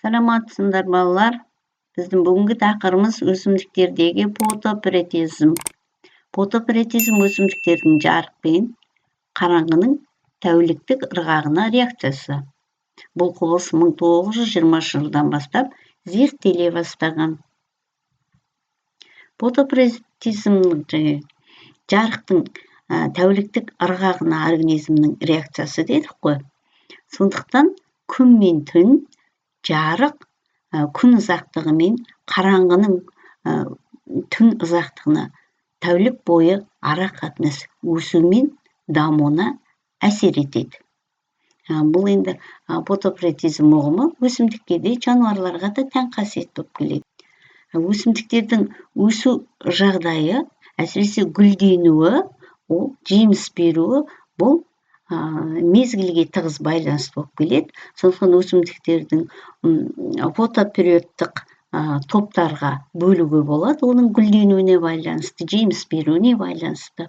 Саламатсыңдар, балалар! Біздің бүгінгі тақырыбымыз өсімдіктердегі фотопериодизм. Фотопериодизм өсімдіктердің жарық пен қараңғының тәуліктік ырғағына реакциясы. Бұл құбылыс 1920 жылдан бастап зерттеле бастаған. Фотопериодизм жарықтың тәуліктік ырғағына организмнің реакциясы дедік қой. Сондықтан күн мен түн, жарық күн ұзақтығы мен қараңғының түн ұзақтығына тәулік бойы ара қатынас өсу мен дамуына әсер етеді. Бұл енді фотопериодизм ұғымы өсімдікке де, жануарларға да тән қасиет болып келеді. Өсімдіктердің өсу жағдайы, әсіресе гүлденуі, ол жеміс беруі, бұл мезгілге тығыз байланысты болып келеді. Сондықтан өсімдіктердің фотопериодтық топтарға бөлуге болады, оның гүлденуіне байланысты, жеміс беруіне байланысты.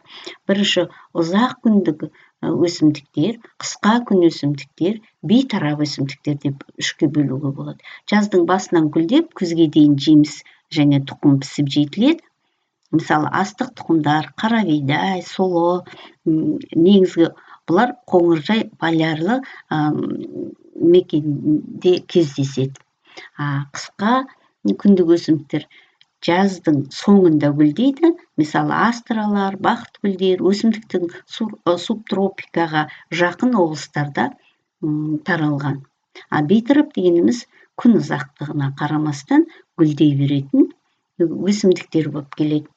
Бірінші, ұзақ күндік өсімдіктер, қысқа күн өсімдіктер, бейтарап өсімдіктер деп үшке бөлуге болады. Жаздың басынан гүлдеп, күзге дейін жеміс және тұқым пісіп жетіледі. Мысалы, астық тұқымдар, қара бидай, сұлы, негізгі бұлар қоңыржай полярлы мекенде кездеседі. Қысқа күндік өсімдіктер жаздың соңында гүлдейді. Мысалы, астралар, бақытгүлдер өсімдіктің субтропикаға жақын облыстарда таралған. А бейтарап дегеніміз күн ұзақтығына қарамастан гүлдей беретін өсімдіктер болып келеді.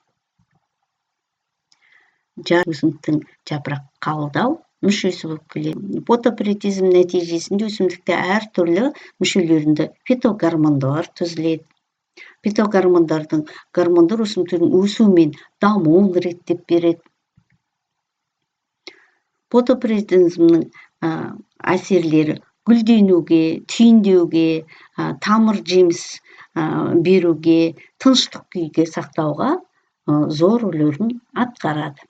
Өсімдіктің жапырақ қабылдау мүшесі болып келеді. Фотопериодизм нәтижесінде өсімдікте әртүрлі мүшелерінде фитогормондар түзіледі. Фитогормондардың гормондар өсімдіктердің өсуі мен дамуын реттеп береді. Фотопериодизмнің әсерлері гүлденуге, түйіндеуге, тамыр жеміс беруге, тыныштық күйге сақтауға зор рөлін атқарады.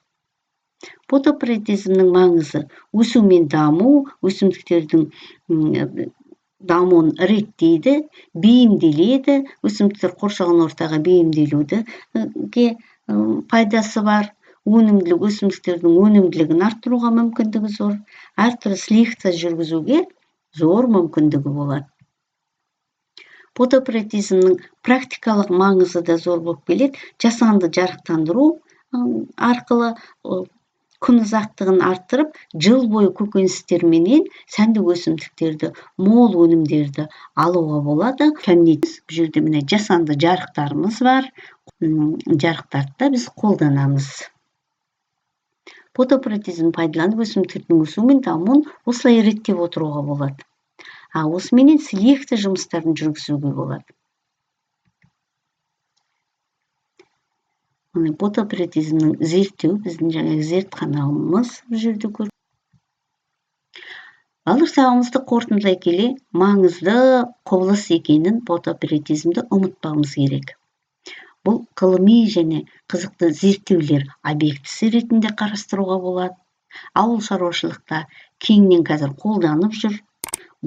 Фотопериодизмнің маңызы: өсу мен даму, өсімдіктердің дамуын реттейді, бейімделеді, өсімдіктер қоршаған ортаға бейімделуге пайдасы бар, өнімділік, өсімдіктердің өнімділігін арттыруға мүмкіндігі зор, әртүрлі селекция жүргізуге зор мүмкіндігі болады. Фотопериодизмнің практикалық маңызы да зор болып келеді. Жасанды жарықтандыру арқылы күн ұзақтығын арттырып, жыл бойы көкөністер менен сәнді өсімдіктерді, мол өнімдерді алуға болады. Бұл жерде, міне, жасанды жарықтарымыз бар, жарықтарды да біз қолданамыз. Фотопериодизм пайдаланып, өсімдіктердің өсуі мен дамуын осылай реттеп отыруға болады. А осыменен селекция жұмыстарын жүргізуге болады. Міне, фотопериодизмнің зерттеу, біздің жаңағы зертханамыз бұл жерде. Көр, балалар, сабағымызды қорытындылай келе, маңызды құбылыс екенін фотопериодизмді ұмытпауымыз керек. Бұл ғылыми және қызықты зерттеулер объектісі ретінде қарастыруға болады. Ауыл шаруашылықта кеңінен қазір қолданып жүр.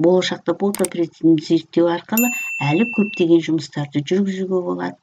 Болашақта фотопериодизмді зерттеу арқылы әлі көптеген жұмыстарды жүргізуге болады.